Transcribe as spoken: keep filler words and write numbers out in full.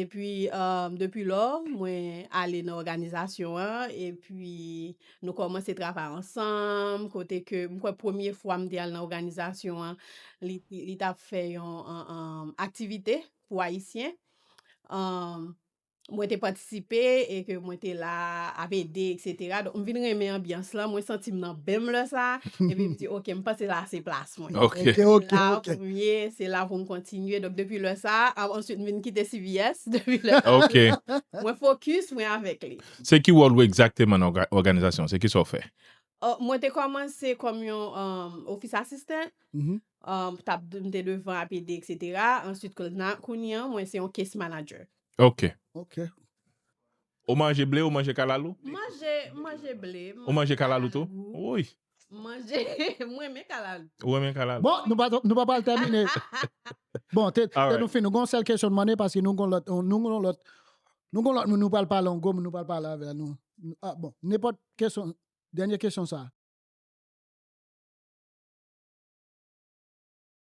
Epi, um, depi lò, mwen ale nan òganizasyon an, epi nou kòmanse travay ansanm, kote ke m kwè premye fwa m te al nan òganizasyon an, li, li t ap fè yon, an, an, aktivite pou Ayisyen. Um, mwen te patisipe e ke mwen te la ap ede, etsetera. Donk, m vin renmen anbyans lan, mwen santi m nan bèm lè sa, epi m di, "Ok, m panse la se plas mwen." Ok. Ok, ok, La ok. pou m ye, se la pou m kontinye. Donk, depi lè sa, a, answit, m vin kite C V S. Depi lè sa, Ok. mwen fokis, mwen avèk li. Se ki wòl ou egzakteman nan òga- òganizasyon? Se ki sa w fè? Uh, mwen te kòmanse kòm yon um, office assistant. Mhm. Um, t ap, m te devan ap ede, etsetera. Answit, kounye a, mwen se yon case manager. Ok. Ok. Ou manje ble, ou manje kalalou? Manje, manje ble. Ou manje kalalou tou? Kalalou. Wi. Manje, mwen renmen kalalou. Ou renmen kalalou? Bon, nou pa, nou pa pral tèmine. Bon, te, te Alright. nou fin, nou gon sèl kesyon n mande paske nou gon lòt, nou gon lòt, nou gon lòt moun nou pral pale an gwo, moun nou pral pale avè nou. Ah, bon, nenpòt kesyon, dènye kesyon sa.